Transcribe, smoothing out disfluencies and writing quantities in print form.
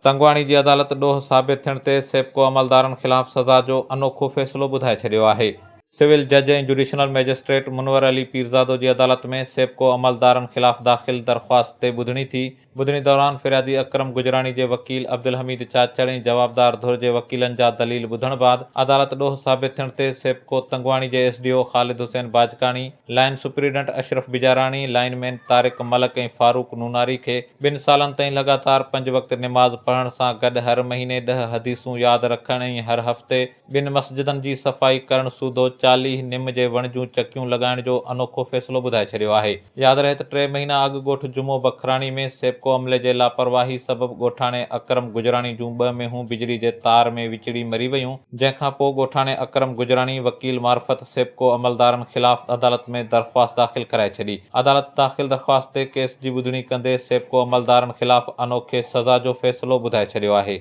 تنگواڻي جي عدالت ڏوهه ثابت ٿيڻ تي سيپڪو عملدارن خلاف سزا جو انوکو فيصلو ٻڌائي ڇڏيو آهي. سول جج ۽ جڊيشنل مئجسٽريٽ منور علي پيرزادو جي عدالت ۾ سيپڪو عملدارن خلاف داخل درخواست تي ٻڌڻي ٿي. ٻڌڻي دوران فريادي اڪرم گجراڻي جي وڪيل عبدالحميد چاچڙ ۽ جوابدار ڌر جي وڪيلن جا دليل ٻڌڻ بعد عدالت ڏوهه ثابت ٿيڻ تي سيپڪو تنگواڻي جي S D O Khalid Hussain Bajkani, line superintendent Ashraf Bijarani, lineman Tariq Malik ۽ Farooq Nonari کي ٻن سالن تائين لڳاتار پنج وقت نماز پڙهڻ سان گڏ هر مهيني ڏهه حديثون ياد رکڻ ۽ هر هفتي ٻن مسجدن جي صفائي ڪرڻ سوڌو 40 نم جي وڻ جون چڪيون لڳائڻ جو انوکو فيصلو ٻڌائي ڇڏيو آهي. ياد رهي ته ٽي مهينا اڳ ڳوٺ جمعو بکراڻي ۾ سيپڪو عملي جي لاپرواهي سبب ڳوٺاڻي اڪرم گجراڻي جون ٻه مينهون بجلي جي تار ۾ وچڙي مري ويون، جنهن کان پوء ڳوٺاڻي اڪرم گجراڻي وڪيل معرفت سيپڪو عملدارن خلاف عدالت ۾ درخواست داخل ڪرائي ڇڏي. عدالت داخل درخواست تي ڪيس جي ٻڌڻي ڪندي سيپڪو عملدارن خلاف انوکي سزا جو فيصلو ٻڌائي ڇڏيو آهي.